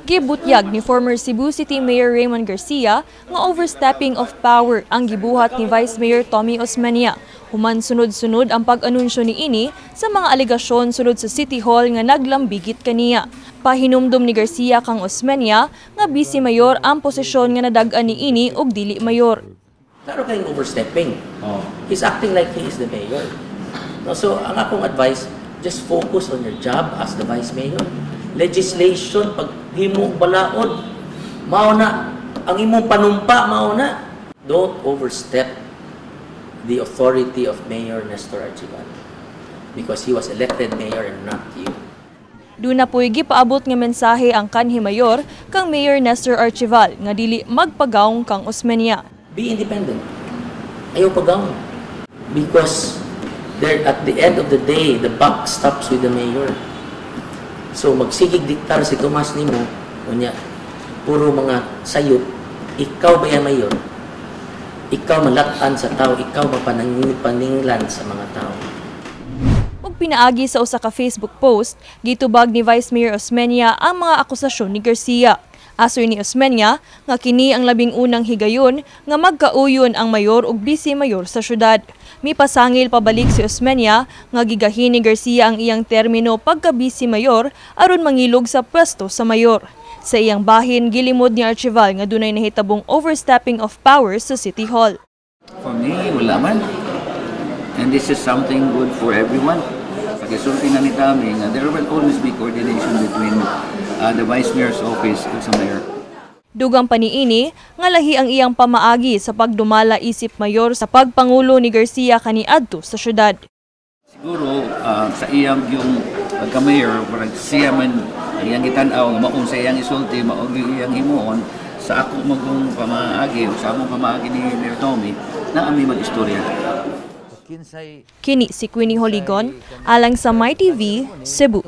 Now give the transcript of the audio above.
Gibutyag ni former Cebu City Mayor Raymond Garcia nga overstepping of power ang gibuhat ni Vice Mayor Tommy Osmeña. Human sunod-sunod ang pag-anunsyo niini sa mga alegasyon sulod sa City Hall nga naglambigit kaniya. Pahinumdom ni Garcia kang Osmeña nga vice mayor ang posisyon nga nadag-an niini ug dili mayor. Klaro kayong overstepping. He's acting like he is the mayor. No, so, ang akong advice, just focus on your job as the vice mayor. Legislation, pag himo balaod, mao na, ang imong panumpa, mao na. Don't overstep the authority of Mayor Nestor Archival because he was elected mayor and not you. Duna po'y gipaabot nga mensahe ang kanhi mayor kang Mayor Nestor Archival nga dili magpagawng kang Osmeña. Be independent. Ayaw pagawng. Because there, at the end of the day, the buck stops with the mayor. So magsigig diktar si Tomas nimo, unya, puro mga sayop, ikaw ba yan mayor? Ikaw malatan sa tao, ikaw mapaninglan sa mga tao. Ug pinaagi sa usa ka Facebook post, gitubag ni Vice Mayor Osmeña ang mga akusasyon ni Garcia. Asoy ni Osmeña nga kini ang labing unang higayon nga magkauyon ang mayor ug vice mayor sa syudad. Mipasangil pabalik si Osmeña nga gigahin ni Garcia ang iyang termino pagka vice mayor aron mangilog sa pwesto sa mayor. Sa iyang bahin, gilimod ni Archival nga dunay nahitabong overstepping of powers sa City Hall. For me, wala man. And this is something good for everyone. Pag-isulti na ni Tommy nga there will always be coordination between the Vice Mayor's office and sa mayor. Dugang paniini nga lahi ang iyang pamaagi sa pagdumala isip mayor sa pagpangulo ni Garcia kaniadto sa syudad. Siguro sa iyang yung pagka-mayor, parang siya man ang iyang gitan-aw nga maong sa iyang isulti, maong iyang himuon, sa ako magong pamaagi o sa among pamaagi ni Mayor Tommy, na ami mag-istorya. Kini si Queenie Holigon, alang sa MyTV, Cebu.